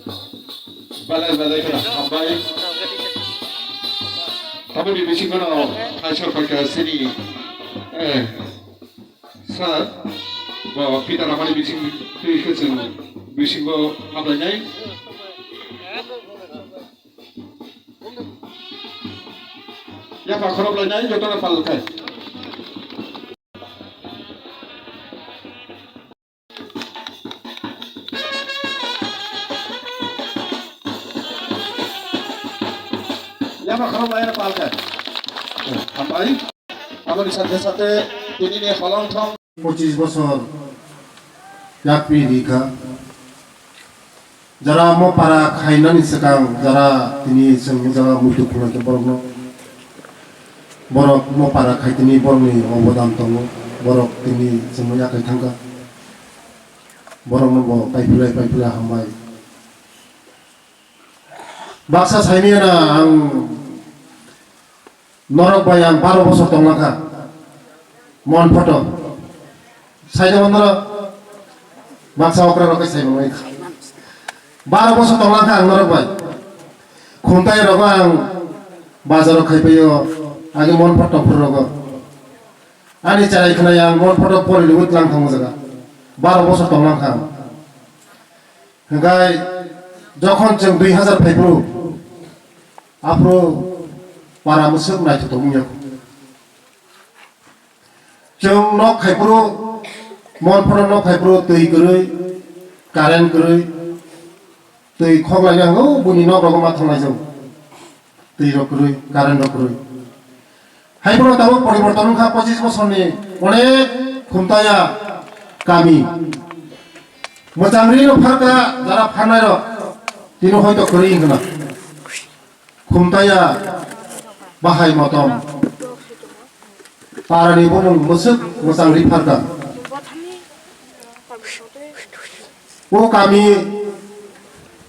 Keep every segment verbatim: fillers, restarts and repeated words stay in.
Belai belai khe hambai. Tamoni bisingo no thaisor paikha sini, eh, sir, bo Peter Amani bising twi khe chwng bisingo hamlainai. Yapha khorop lainai jotono pal khai. Yapha khorok laiya palkha. Hambai. Aboni sathe sathe tini ni holong thong. Pochis bosor yapri rikha. Jara mo para khainani swkang, jara tini chwng jaga muitu khulai khe borokno, borok mo para khai tini borokni obodan tongo, borok tini chwngno yakai thangkha, borokno bo paipilai paipilai hambai. Baksa saimiyana ang Norok bai ang baro bosor tonglankha. Mon photo. Saida norok baksa okra rok sai mangwi. Baro bosor tonglankha ang norok bai. Khumtai rogo ang bazaro khaipaio agi mon photo phur rogo. Ani charai khwnai ang mon photo pori liwit lang thango jaga. Baro bosor tonglankha ang. Hingkai jokhon chwng dui hazar phaiphuru, aphuru para mwswk naithotok wngya. Chwng nok khaiphuru, mon phoro nok khaiphuru twi kwrwi, current kwrwi, twi khoklaina hwngo buini nok rogo ma thanglaijak. Twi rok kwrwi, current rok kwrwi. Hai phano tabuk poriborton wngkha pochis bosorni onek khumtaya kami. Mwchang rino pharkha jara pharnai rok tino hoito kwrwi wngkha na. Khumtaya bahai motom. Parani bumung mwswk mwchang ri pharkha. O kami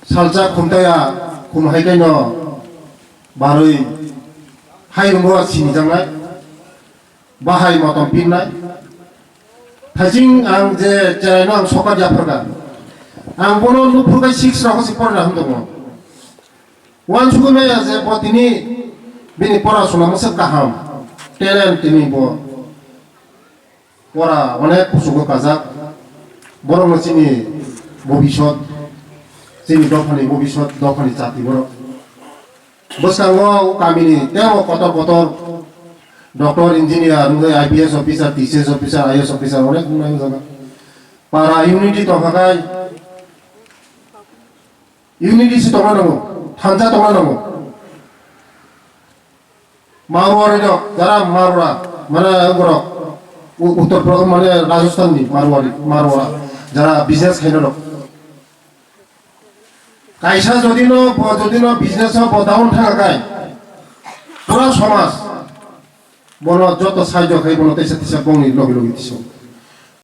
salsa khumtaya khum hai kaino barwi hai rwngo sinijaknai, bahai motom pirnai. Thaiching ang je cheraino ang sokat yapharkha. Ang bono nuphurkha six rokho si porna hwn tongo. Uansugwi maya je bo tini bini porasuna mwswk kaham, talent tini bo. Pora onek kuchugo kajak. Borokno chini bobisot, chini dophani bobisot, dophani chati borok. Bwskango o kamini tebo kotor kotor doctor, engineer, wngwi I P S officer, T C S officer, I A S officer onek wngnai o jaga. Para unity tongkha khai, unity se tongna nango, thansa tongna nango. Marwari rok, jara Marwara, mane borok, U-, Uttar Pradesh, mane Rajasthan ni Marwari, Marwara, jara business khaina rok. Kaisa jodi no, bo jodi no business o bo down thanga kai, pura somaj, bono joto sahajyo khai, bono teisa teisa bongni logi logi tiso.